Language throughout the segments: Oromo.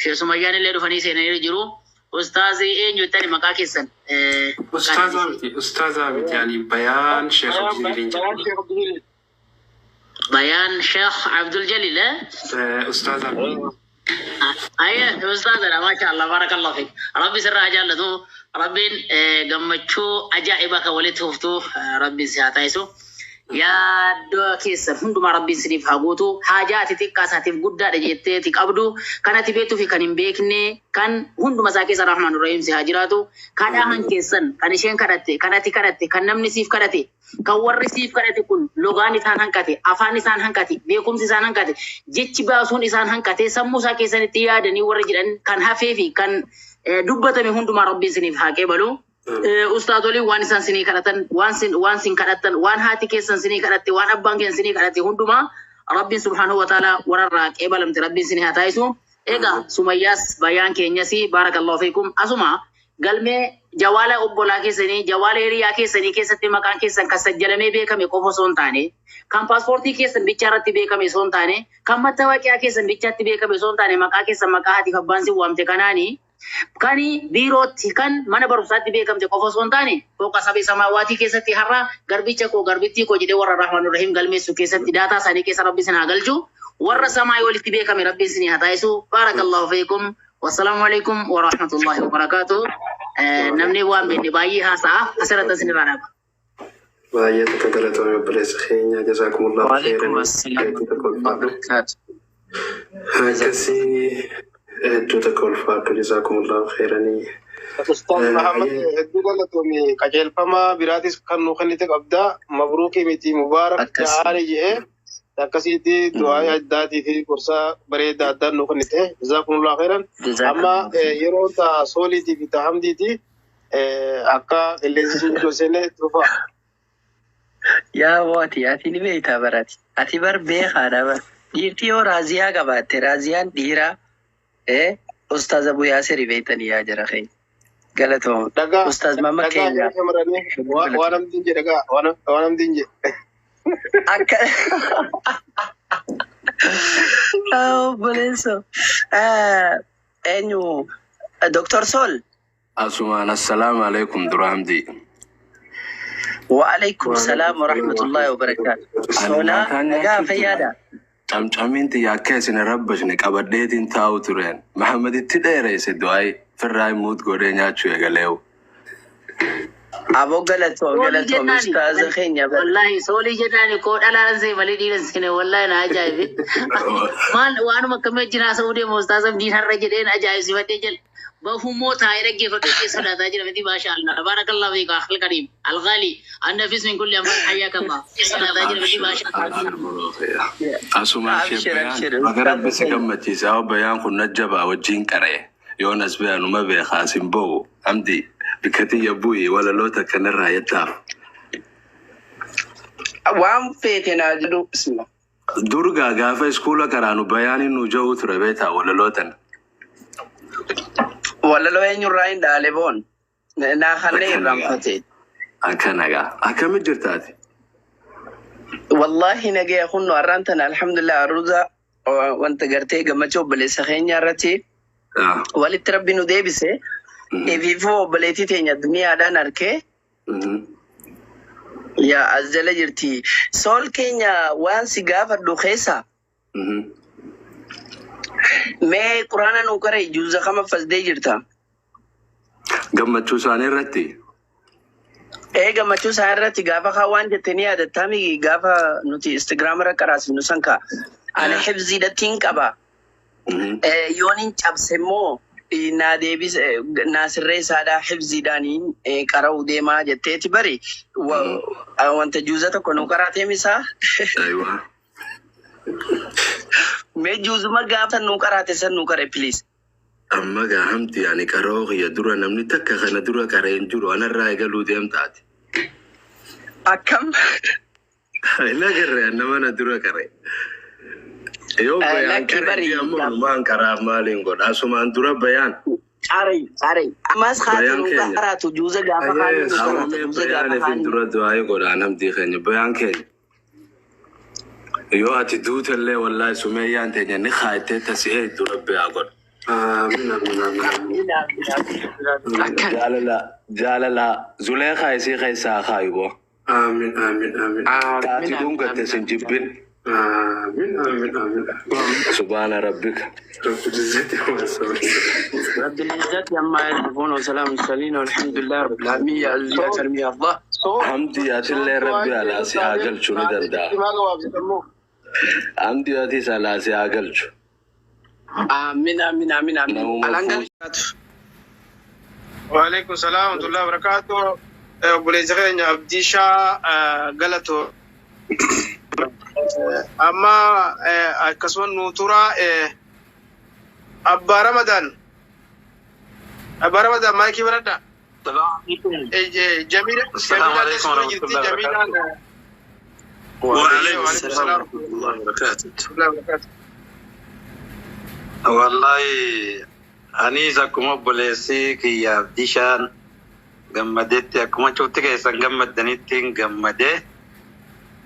Sheekh Sumayyaan illee dhufanii seenanii jiru. Ustaazii eenyu jettani maqaa keessan? Maqaa Ustaazaa miti, ustaazaa miti ani Bayaan Sheekh Abdul Jaliil jedhama. Bayaan Sheekh Abdul Jalil eh? Ustaazaa miti. Ayya ustaazadha, maasha Allah, barakallahu fiik. Rabbi sirraa haa jaallatu. Rabbiin gammachuu ajaa'ibaa kan walitti fuftu Rabbiin si haa taasisu. Yaaddo keessan hundumaa Rabbiin siniif haa guutu. Haajaa ati xiqqaa isaatiif guddaadha jettee ati qabdu, kan ati beektuu fi kan hin beekne, kan hunduma isaa keessa Rahmaan Rahiim si haa jiraatu. Kadhaan keessan, kan isheen kadhatte, kan ati kadhatte, kan namni siif kadhate, kan warri siif kadhate kun logaan isaan hanqate, afaan isaan hanqate, beekumsi isaan hanqate, jechi baasuun isaan hanqate, sammuu isaa keessanitti yaadanii warri jedhan kan hafee fi kan dubbatame hundumaa Rabbiin siniif haa qeebalu. Ustaazoliin waan isaan sinii kadhatan, waan sin waan sin kadhattan, waan haati keessan sinii kadhatte, waan abbaan keessan sinii kadhate hundumaa Rabbiin subhaanahu wa ta'ala wararraa qeebalamte Rabbiin sinii haa taasisu. Egaa Sumayyaas Bayaan keenyas, baarakallahu fiikum, asuma galmee jawaala obbolaa keessanii, jawaala hiriyaa keessanii keessatti maqaan keessan kan sajjalamee beekame qofa osoo hin taane, kan paaspoortii keessan bichaa irratti beekame osoo hin taane, kan mattawaaqiyaa keessan bichaatti beekame osoo hin taane, maqaa keessan, maqaa haatiif abbaan sin waamte kanaani, kan biirootti, kan mana barumsaatti beekamte qofa osoo hin taane, fooqa sabee samaawaatii keessatti har'a garbicha koo, garbittii koo jedhee warra Rahmaan Rahiim galmeessu keessatti daataa isaanii keessa Rabbi isin haa galchu. Warra samaa walitti beekame Rabbiin isin haa taasisu. Baarakallahu fiikum. Wassalaamu alaikum wa rahmatullahi wa barakaatuh. Namni waan beekne baay'ee haasa'a asirratti isin irraa dhaaba. Baay'ee tokko galatoomii obboleessa keenya, jazaakumullahu Waalaikum khairan. assalam Hedduu tokko ulfaadhu. wabarakatuh. Akkasii, hedduu tokko ulfaadhu, jazaakumullahu khairanii. Ustaaz Muhammad, hedduu galatoomi. Qajeelfama biraatis kan nu kennite qabda. Mabruukii miti, mubaarak Akkasii. ja'aani jedhee akkasitti du'aa addaatii fi gorsa bareedaa addaan nu kennite. Jazaakumullahu khairan. Amma yeroo ta sooliitii fi ta hamdiiti akka qilleensi sun seene tufa. Yaa ati ati ni beektaa barati. Ati bar beekaadha bar. Dhiirti yoo raaziyaa qabaatte, raaziyaan dhiiraa Ustaaz Abu Yaasir beektanii yaa jara keenya. Galatooma. Dhagaa Ustaaz Mama dhagaa keenya. yeroo shamarranii waan hamdiin jedhe, dhagaa waan hamdiin jedhe. Akka obboleessoo. Eenyu, Dr. Sol. Asumaan assalaamu alaikum dura Hamdi. Waalaikum salaam wa rahmatullahi wa barakatuh. Ani Soolaa nyaataan nagaa nyaachuu fayyaadha. Camcamiin xiyya akka isin hin rabbashne qabadheetiin taa'u tureen. Mahammad itti dheereesse du'aayi firraa muut godhee nyaachuu eegaleewu. Aboo galatoom Soolii galatoom jennaani. ustaaza keenya bara. Wallahi soolii jennaani koo dhalaan see malee dhiiran seene, wallahi na ajaa'ibe. Maal waanuma akkamii wajjin haasa'uu deema ustaaz Abdiin har'a jedheen ajaa'ibsifadhee jedhe. Bahummoo taa'ee dhaggeeffadhee keessa sodaataa jira miti. Maasha Allah. Barakallahu fiika akhil karim. Al-ghali. Annafis min kulli amran, hayyaka Allah. Sodaataa jira miti, maasha Allah. Abshir bro. Asumaan Abshir shee Bayaan abshir baga ustaaza Rabbi si keenya. gammachiise. Haa, Bayaan kun najjabaa wajjin qara'e. Yoon as beekanuma beekaa sin bo'u. Hamdi bikka tiyya bu'i, walaloota akkanarraa yettaaf. Waan feete naa jedhu, bismillah. Durgaa gaafa iskuula qaraanu Bayaaniin nu ja'uu ture beektaa walalootan. Walaloo eenyurraa hin dhaale boon. Naa kannee irraanfate. Akkana gaa. Akkami jirtaati? Wallahi nagaya kunno har'aan tana, alhamdulillah, aruuza wanta gartee gammachuu obboleessa keenya irratti walitti Rabbi nu deebise. Ifiifuu obboleettii teenya duniyaadhaan arkee yaa as jala jirti. Sool keenya, waan si gaafadhu keessa mee quraana nuu qara'e, juuza kama fasdee jirta? Gammachuu isaanii irratti. Ee, gammachuu isaa irratti gaafa kaan waan jette ni yaadattaami, gaafa nuti Instagram irra qaraasifnu san kaa. Ani hifziidhattiin qaba. Yoon cabse immoo naa deebise, naa sirreessaadha, hifziidhaaniin qara'uu deemaa jetteeti bari. Wanta juuza tokko nuu qaraatee misaa. Aywa. Mee juuzuma gaafa nuu qaraate san nuu qare, please. Amma gaa Hamti, ani qaroo kiyya dura namni takka kana dura qaree hin jiru, anarraa eegaluu deemtaati. Akkam? Hin agarre nama na dura qare. Yoo Bayaan Lakki qare bari ammoo numaan qaraaf maaliin godha? Asumaan dura Bayaan. Qaree qaree. Ammas haati Bayaan nuu keenya. qaraatu juuza gaafa kaanii nuu qaraatu Hawwamee juuza gaafa Bayaaniif hin kaanii. dura du'aayii godhaan Hamdii keenya, Bayaan keenya. Yoo ati duutellee wallaahi Sumeeyyaan teenya ni kaattee tasi eegdu Rabbi haa godhu. Amiin amiin amiin. Akkan. Jaalala jaalala Zuleekaa isii keessaa kaayu boo. Amiin amiin amiin. Taati dhungatte sin jibbin. Amiin amiin amiin. Subhaana rabbika. Rabbi izzati wa sabri. رب العزة عما يصفون وسلام المرسلين والحمد لله رب العالمين. يا عزيز يا كريم يا الله. Hamdi atillee rabbi alaa si haa galchu ni danda'a. Himaa gabaabsitammoo. Hamdi atis alaa si haa galchu. آمين آمين آمين آمين. Namuma الأنقل. Waalaikum salaam wa rahmatullahi wa barakaatuh. Obboleessa keenya Abdiishaa Galatoo. Amma akkasuma nu tura Abbaa Ramadaan. Abbaa Ramadaan maayikii baradha. Jamiila السلام Jamiilaan عليكم illee ورحمة jirti الله Jamiilaan. وبركاته. وعليكم Waalaikum السلام salaam ورحمة الله وبركاته. wa rahmatullahi wa barakaatuh. Wallahi anis akkuma obboleessi kiyya Abdiishaan gammadetti akkuma cufti keessan gammaddanitti gammadee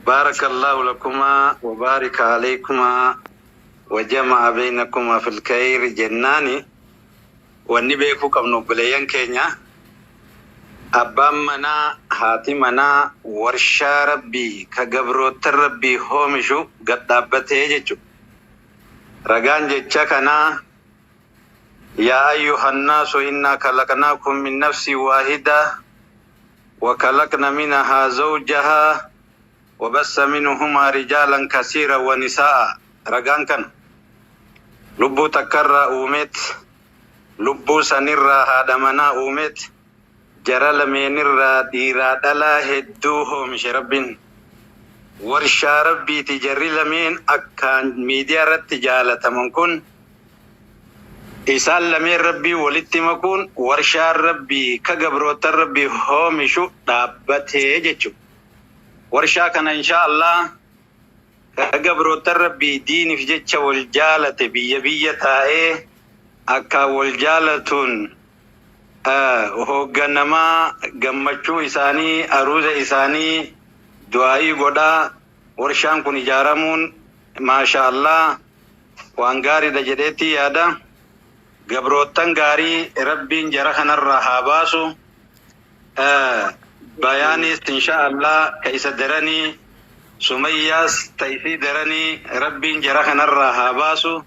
baarakallahu lakumaa wa baarika alaykumaa wa jama'a baynakumaa fil khayri jennaani. Wanni beekuu qabnu obboleeyyan keenya, abbaan manaa haati manaa warshaa rabbii ka gabroottan rabbii oomishu gad dhaabbatee jechuudha. Ragaan jecha kanaa يا أيها الناس إنا خلقناكم من نفس واحدة وخلقنا منها زوجها وبث منهما رجالا كثيرا ونساء. Ragaan kan lubbuu takkarraa uumet, lubbuu sanirraa haadha manaa uumet, jara lameenirraa dhiiraa dhalaa hedduu oomishe rabbiin. Warshaa rabbiiti jarri lameen akkaan miidiyaa irratti jaalataman kun. Isaan lameen rabbii walitti makuun warshaan rabbii ka gabrootan rabbii oomishu dhaabbatee jechuudha. Warshaa kana insha Allah ka gabrootan rabbii diiniif jecha wal jaalate biyya biyya taa'ee akka wal jaalatuun hoogganamaa gammachuu isaanii aruuza isaanii du'aayii godhaa. Warshaan kun ijaaramuun maasha Allah waan gaariidha jedheetti yaada. Gabroottan gaarii rabbiin jara kanarraa haa baasu. Bayaanis insha Allah ka isa daranii, Sumayyaas ta isii daranii rabbiin jara kanarraa haa baasu.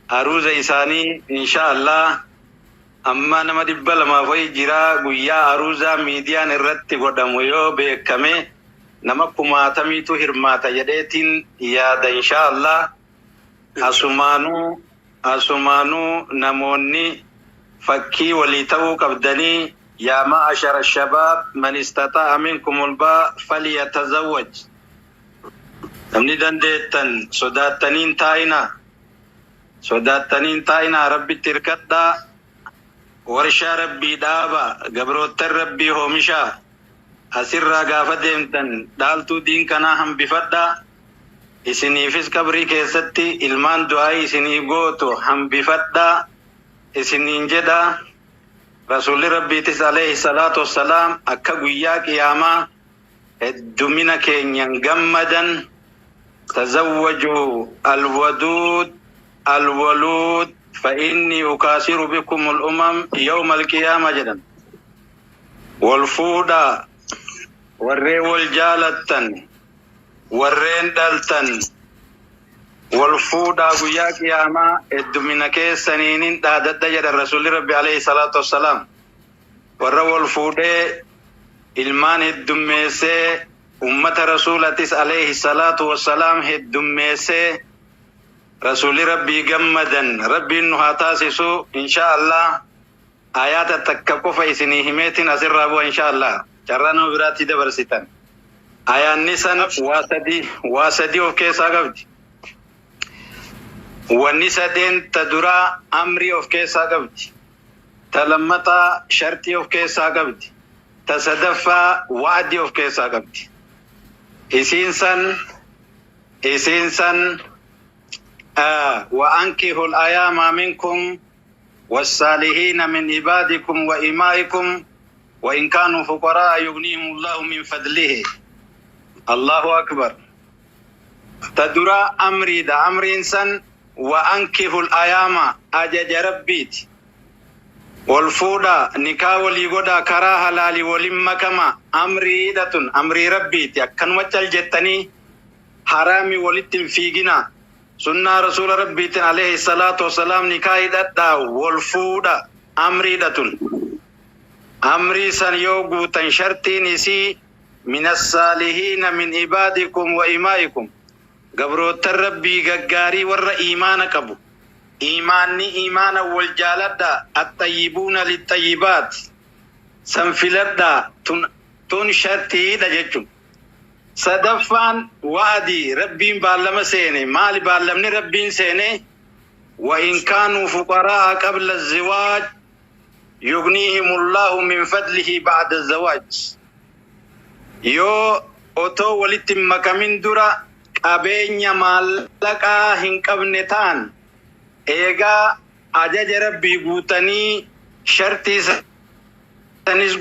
Aruuza isaanii insha Allah amma nama 200 wayi jira. Guyyaa aruuzaa miidiyaan irratti godhamu yoo beekame nama kumaatamiitu hirmaata jedheetiin yaada insha Allah. Asumaanuu namoonni fakkii walii ta'uu qabdanii. يا معشر الشباب من استطاع منكم الباء فليتزوج. Namni dandeettan sodaattaniin taa'inaa, sodaattaniin taa'inaa, rabbitti hirkadhaa, warshaa rabbii dhaaba, gabroottan rabbii oomishaa. Asirraa gaafa deemtan dhaaltuu diin kanaa hambifadhaa. Isiniifis qabrii keessatti ilmaan du'aa isinii gootu hambifadhaa isiniin jedhaa. Rasuulli rabbiitis alayhi salaatu wassalaam akka guyyaa qiyaamaa heddumina keenyan gammadan تزوجوا الودود الولود فإني أكاثر بكم الأمم يوم القيامة jedhan. Wal fuudhaa, warreen wal jaalattan, warreen dhaltan wal fuudhaa, guyyaa qiyaamaa heddumina keessaniinin dhaadadha jedhan rasuulli rabbi alayhi salaatu wassalaam. Warra wal fuudhee ilmaan heddummeessee ummata rasuulatis alayhi salaatu wassalaam heddummeessee rasuulli rabbii gammadan rabbiin nu haa taasisu insha Allah. Ayaata takka qofa isinii himeetiin asirraa bu'a insha Allah, carraa nama biraatti dabarsitan. Ayaanni san waa sadii of keessaa qabdi. Wanni sadeen ta duraa amrii of keessaa qabdi, ta lammataa shartii of keessaa qabdi, ta sadaffaa wa'dii of keessaa qabdi. Isiin san وأنكحوا الأيامى منكم والصالحين من عبادكم وإمائكم وإن كانوا فقراء يغنيهم الله من فضله. الله أكبر. Ta duraa amriidha. Amriin san Wa ankihul ayaama ajaja rabbiiti. Wal fuudhaa, nikaa walii godhaa, karaa halaalii waliin makama, amriidha tun, amrii rabbiiti. Akkanuma cal jettanii haraami walitti hin fiiginaa. Sunnaa rasuula rabbiitiin alayhi salaatu wasalaam nikaa hidhadhaa, wal fuudha, amriidha tun. Amrii san yoo guutan shartiin isii min assaalihiina min ibaadikum wa imaa'ikum. Gabroottan rabbii gaggaarii warra iimaana qabu. Iimaanni iimaana wal jaaladhaa, axxayyibuuna lixxayyibaat. San filadhaa, tun shartiidha jechuun. Sadaffaan wa'adii rabbiin baallama seene. Maali baallamni rabbiin seene? Wa in kaanuu fuqaraa'a qabla ziwaaj yugniihimullahu min fadlihi ba'da zawaaj. Yoo otoo walitti hin makamin dura qabeenya maallaqaa hin qabne ta'an, eegaa ajaja rabbii guutanii shartii sanis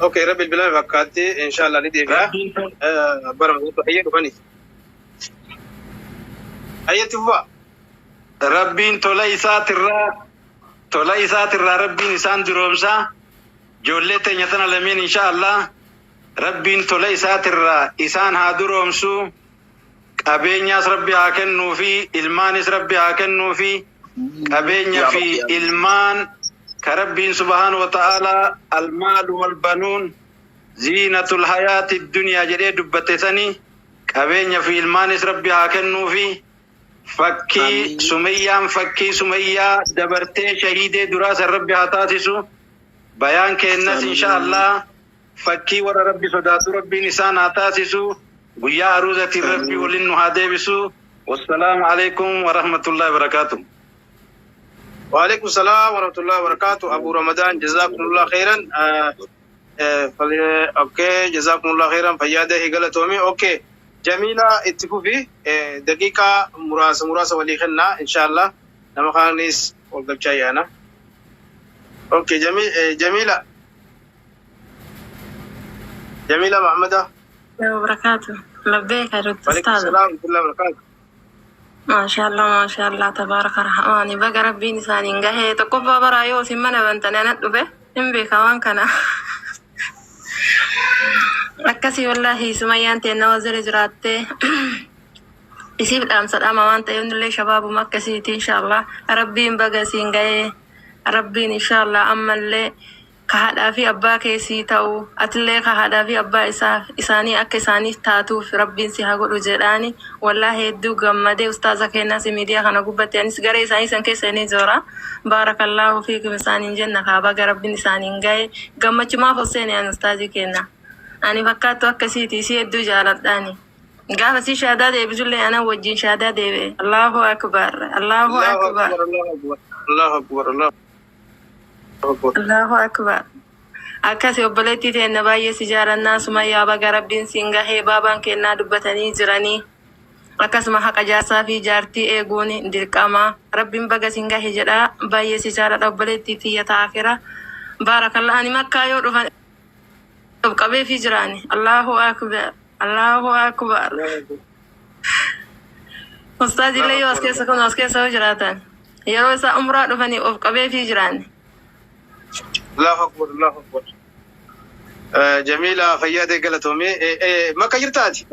Okay, rabbi bilbilame fakkaatti, inshallah ni deebi'a. Bara hayyee dhufani. Hayyeetti fufaa. Rabbiin tola isaatirraa rabbiin isaan duroomsaa. Ijoollee teenya tana lameen insha Allah rabbiin tola isaatirraa isaan haa duroomsu. Qabeenyaas rabbi haa kennuu fi ilmaanis rabbi haa kennuu fi qabeenya fi ilmaan ka rabbiin subhaanahu wa ta'aalaa almaalu wal banuun ziinatul hayaati dunyaa jedhee dubbate sanii, qabeenya fi ilmaanis rabbi haa kennuu fi fakkii Sumayyaan, fakkii Sumayyaa dabartee shahiidee duraa san rabbi haa taasisu. Bayaan kennas insha Allah fakkii warra rabbi sodaatu rabbiin isaan haa taasisu. Guyyaa aruuzatiin rabbi waliin nu haa deebisu. Wassalaamu alaikum warahmatullahi wabarakaatuh. وعليكم السلام ورحمة الله وبركاته. أبو رمضان، جزاكم الله خيرا. Okay، جزاكم الله خيرا. Fayyaada galatoomi. Okay، جميلة، itti fufi. دقيقة muraasa muraasa walii kennaa إن شاء الله nama kaanis ol galchaa yaana. Okay، جميلة، جميلة محمدة. وبركاته، لبيك يا وعليكم أستاذ. السلام ورحمة الله وبركاته. ما شاء الله، ما شاء الله، تبارك الرحمن. Baga rabbiin isaaniin gahee. Tokkoffaa baraa yoo isin mana bantanii anat dhufe hin beeka waan kana. Akkasii wallaahi Sumayyaan teenna waziri jiraattee isiif dhaamsa dhaama waan ta'eef nullee shabaabuma akkasiiti. Inshaallah rabbiin baga isiin gahee. Rabbiin inshaallah ammallee ka haadhaa fi abbaa keessii ta'u, atillee ka haadhaa fi abbaa isaa isaanii akka isaaniif taatuuf rabbiin si haa godhu jedhaani. Wallaahi hedduu gammadee. Ustaaza keenyas miidiyaa kana gubbatti anis garee isaanii san keessa ni jira. Baarakallaahu fiikum isaaniin jenna. Kaa baga rabbiin isaaniin gahe. Gammachumaaf hosseeni ani ustaazii kenna ani fakkaattu akkasiiti. Isii hedduu jaaladhaani. Gaafa si shaadaa deebisullee ana wajjin shaadaa deebi'e. Allahu akbar, Allahu الله akbar. أكبر، الله أكبر، الله أكبر، الله أكبر. Allahu akbar. Akkasi obboleettii teenna baay'ee si jaalannaa Sumayyaa, baga rabbiin siin gahee. Baabaan kennaa dubbatanii jiranii. Akkasuma haqa jaarsaa fi jaartii eeguun dirqama. Rabbiin baga siin gahe jedhaa. Baay'ee si jaaladha obboleettii tiyya taakira. Baarakallaa. Ani makkaa yoo dhufan of qabee fi jiraani. Allahu akbar. Allahu akbar. Ustaazillee yoo as keessa kun as keessa yoo jiraatan yeroo isaa umraa dhufanii of qabee fi jiraani. الله أكبر، الله أكبر. جميلة، fayyaada galatoomi. Makka jirtaati?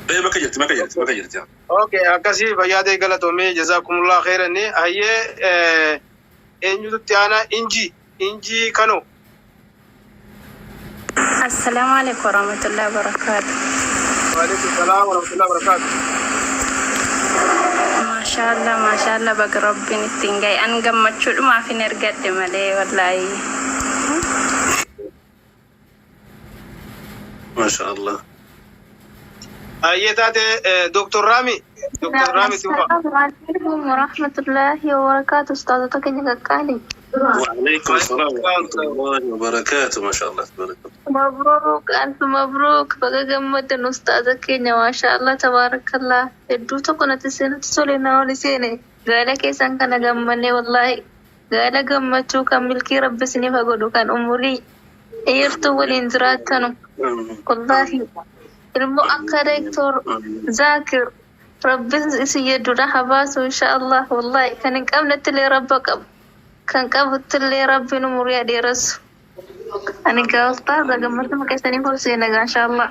Ee, bakka jirti, bakka jirti, bakka jirti. Okay, akkasii fayyaada galatoomi. جزاكم الله خيرا. Hayyee, eenyututti aanaa? Inji, Injii Kano. السلام عليكم ورحمة الله وبركاته. وعليكم السلام ورحمة الله وبركاته. Maashaallah, maashaallah, baga rabbiin ittiin gahe. An gammachuudhumaaf hin ergadhe malee wallaahi. Maasha Allah. Hayyee taate, Dr. Rami. Dr. Rami Tufa. السلام عليكم ورحمة الله وبركاته. أستاذة keenya qaqqaali. وعليكم السلام ورحمة الله وبركاته. ما شاء الله تبارك الله. مبروك، ألف مبروك. Baga gammaddan ustaaza keenya. Maashaallah, tabaarakallah. Hedduu tokko natti seenutti tole na oli seene. Gaala keessan kana gammannee wallaahi. Gaala gammachuu kan milkii Rabbi isiniif haa godhu kan umurii dheertuu waliin jiraattanu. Wallaahi ilmoo akka Doktor Zaakir Rabbin isin yeddudha haa baasu inshaallah. Wallaahi kan hin qabnettillee Rabba qabu. Kan qabuttillee Rabbiin umurii haa dheeressu. Ani gaa ustaaza gammachuu keessaniif ol seena gaa inshaallah.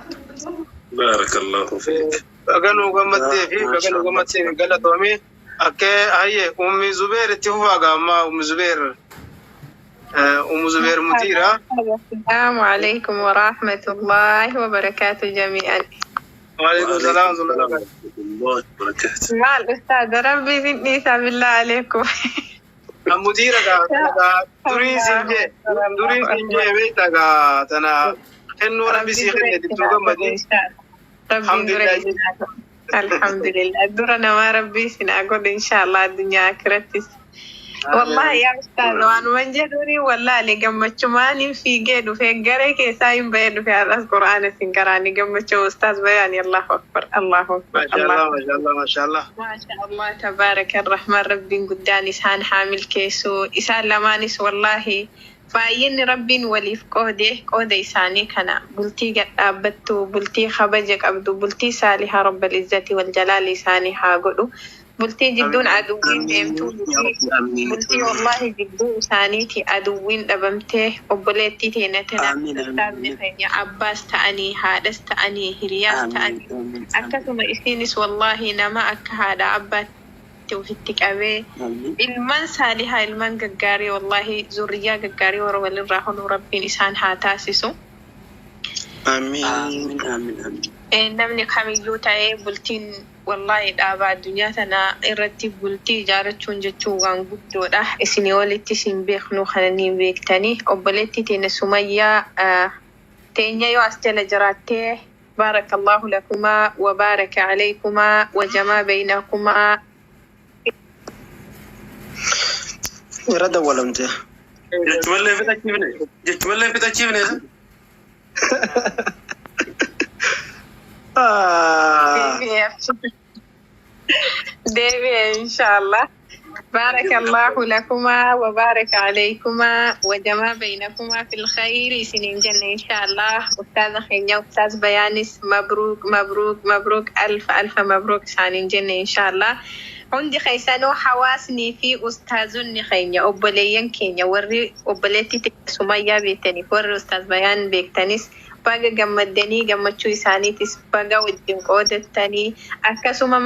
Barakallahu fiik. Baga nuu gammaddee fi baga nuu gammaddee fi galatoomii akka hayye Ummi Zubeer itti fufaa gaammaa Ummi Zubeer Ummu Zubeer Mutiira. السلام عليكم ورحمة الله وبركاته جميعا. Waalaikum salaam wa rahmatullahi. الله وبركاته. مع الأستاذ ربي زدني بالله عليكم. Mutiira gaa durii siin jee beektaa gaa tana kennuu Rabbi sii kenne dittuu gammadii. ربي الحمد لله درنا ما ربي سنقول إن شاء الله الدنيا آخرتي. والله يا أستاذ وأنا من جدوري والله اللي قمت في جد في قريك سايم بين في هذا القرآن سنقراني قمت أستاذ بياني. الله أكبر الله أكبر. ما شاء الله ما شاء الله ما شاء الله ما شاء الله تبارك الرحمن. ربي قداني إسان حامل كيسو إسان لمانس والله فاين ربي وليف قهده قهده إساني كان بلتي قد أبتو بلتي خبجك أبدو بلتي سالها رب العزة والجلال إساني حاقلو بلتي جدون عدوين ديمتو بلتي والله جدون إسانيتي عدوين دبمته وبلتي تينتنا عباس تأني هادس تأني هرياس تأني أكثم إسينس والله نما أك هذا عباس وفي أبي ilmaan saalihaa ilmaan gaggaarii wallahi zurriyaa gaggaarii warra walirraa honu rabbiin isaan haa taasisu. Amiin. Amiin. Namni kamiyyuu ta'ee bultiin wallahi dhaabaa addunyaa tana irratti bultii ijaarrachuun jechuun waan guddoodha. Isinii olitti isin beeknu kana ni beektanii obboleettii teenya Sumayyaa teenya yoo as jala jiraattee بارك الله لكما وبارك عليكما وجمع بينكما. Irra dawwalamte. Jechumallee fixachiifne. Jechumallee fixachiifne. Deebi'e inshallah. بارك الله لكما وبارك عليكما وجمع بينكما في الخير سنين جنة إن شاء الله. أستاذ خينيا أستاذ بيانس مبروك مبروك مبروك ألف ألف مبروك سنين جنة إن شاء الله. عندي خيسانو حواسني في أستاذني خينيا أبليين كينيا وري أبليتي سمية بيتني وري أستاذ بيان بيتنس baga gammaddanii gammachuu isaaniitis baga wajjin qoodattanii akkasuma.